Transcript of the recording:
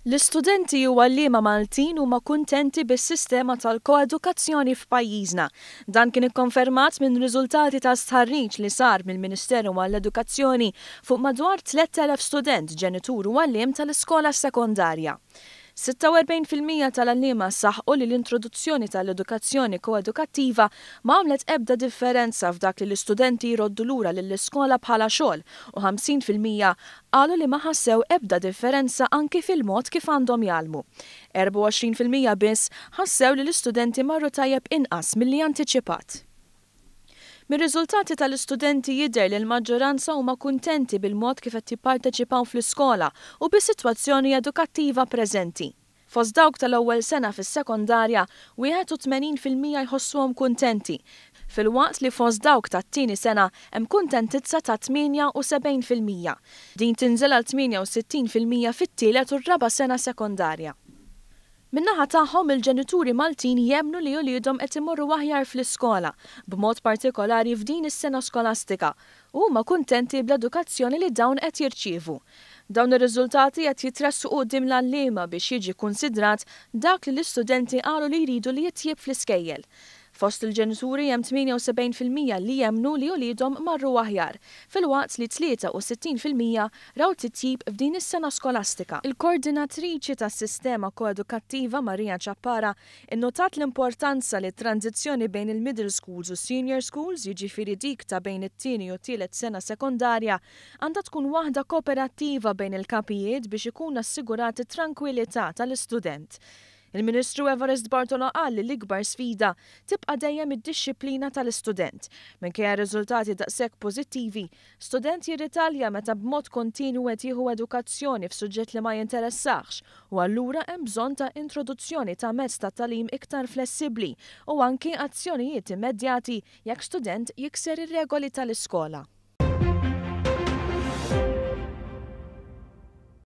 L-istudenti u għalliema Maltin huma kuntenti bis-sistema tal-koedukazzjoni f'pajjiżna. Dan kien ikkonfermat minn riżultati ta' stħarriġ li sar mill-Ministeru għall-Edukazzjoni fuq madwar 3,000 student, ġenitur u għalliem tal-iskola sekondarja. 46% tal-għalliema saħqu li l-introduzzjoni tal-edukazzjoni koedukattiva ma għamlet ebda differenza f'dak li l-istudenti jroddu lura lill-iskola bħala xogħol u 50% qalu li ma ħassew ebda differenza anki fil-mod kif għandhom jgħallmu. 24% biss ħassew li l-istudenti marru tajjeb inqas milli antiċipat. Mir-riżultati tal-istudenti jidher li l-maġġoranza huma kuntenti bil-mod kif qed jipparteċipaw fl-iskola u bis-sitwazzjoni edukattiva preżenti. Fost dawk tal-ewwel sena fis-sekondarja, 81% jħossuhom kuntenti, filwaqt li fost dawk tat-tieni sena hemm kuntentizza ta' 78%. Din tinżel għal 68% fit-tielet u r-raba' sena sekondarja. Min-naħa tagħhom il-ġenituri Maltin jemmnu li uliedhom qed imorru aħjar fl-iskola, b'mod partikolari f'din is-sena skolastika, u huma kuntenti bl-edukazzjoni li dawn qed jirċievu. Dawn ir-riżultati qed jitressqu quddiem l-għalliema biex jiġi kkunsidrat dak li l-istudenti qalu li jridu li jitjieb fl-iskejjel. Fost il-ġenituri hemm 78% li jemmnu li uliedhom marru aħjar, filwaqt li 63% raw titjib f'din is-sena skolastika. Il-koordinatriċi tas-sistema koedukattiva Maria Ciappara innotat l-importanza li t-tranżizzjoni bejn il-middle schools u senior schools, jiġifieri dik ta' bejn it-tieni u t-tielet sena sekondarja, għandha tkun waħda kooperattiva bejn il-kapijiet biex ikun assigurat it-trankwillità tal-istudent. Il-Ministru Evarist Bartolo qal li l-ikbar sfida tibqa' dejjem id-dixxiplina tal-istudent. Minkejja riżultati daqshekk pożittivi, student jirritalja meta b'mod kontinwu qed jieħu edukazzjoni f'suġġett li ma jinteressax u allura hemm bżonn ta' introduzzjoni ta' mezz ta' tagħlim iktar flessibbli u anki azzjonijiet immedjati jekk student jikser ir-regoli tal-iskola.